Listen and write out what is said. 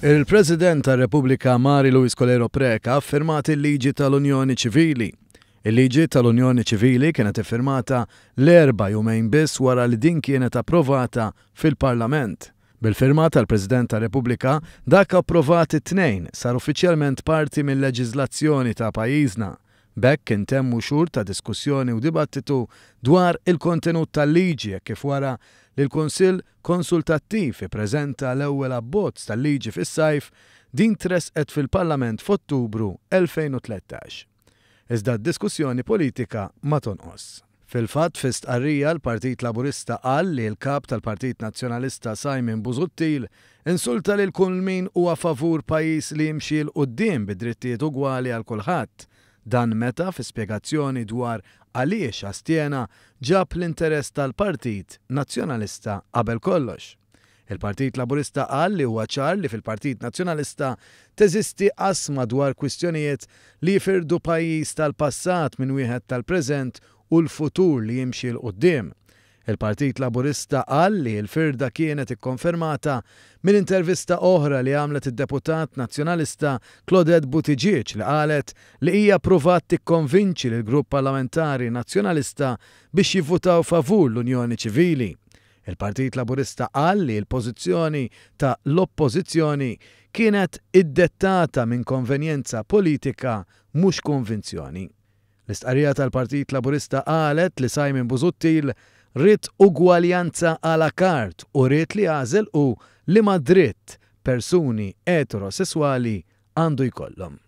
Il-President tar-Repubblika Mari Louise Coleiro Preca ffirmat il-liġi tal-Unjoni Ċivili. Il-liġi tal-Unjoni Ċivili kienet iffirmata l-Erbgħa jumejn biss wara li din kienet approvata fil-Parlament. Bil-firma tal-President tar-Repubblika, dak approvat it-Tnejn sar uffiċjalment parti mil-leġiżlazzjoni ta' pajjiżna. B'hekk intemmu xhur ta' diskussjoni u dibattitu dwar il-kontenut tal-liġi hekk kif wara li l-Kunsill Konsultattiv ippreżenta l-ewwel abbozz tal-liġi fis-sajf, din tressqet fil-Parlament f'Ottubru 2013. Iżda d-diskussjoni politika ma tonqos. Fil-fatt, fi stqarrija l-Partit Laburista qal li l-Kap tal-Partit Nazzjonalista Simon Busuttil insulta lil kull min huwa favur pajjiż li jimxi 'l quddiem bi drittijiet ugwali għal kulħadd. Dan meta fi spjegazzjoni dwar għaliex astjena ġab l-interess tal-Partit Nazzjonalista qabel kollox. Il-Partit Laburista qal li huwa ċar li fil-Partit Nazzjonalista teżisti qasma dwar kwistjonijiet li jifirdu pajjiż tal-passat minn wieħed tal-preżent u l-futur li jimxi 'l quddiem. Il-Partit Laburista qal li l-firda kienet ikkonfermata minn intervista oħra li għamlet id-deputat Nazzjonalista Claudette Buttigieg li qalet li hija ppruvat tikkonvinċi lill-grupp parlamentari Nazzjonalista biex jivvutaw favur l-Unjoni Ċivili. Il-Partit Laburista qal li l-pożizzjoni ta' l-Oppożizzjoni kienet iddettata minn konvenjenza politika mhux konvinzjoni. L-istqarrija tal-Partit Laburista qalet li Simon Busuttil ried ugwaljanza à la carte u ried li jagħżel hu liema dritt persuni eterosesswali għandu jkollhom.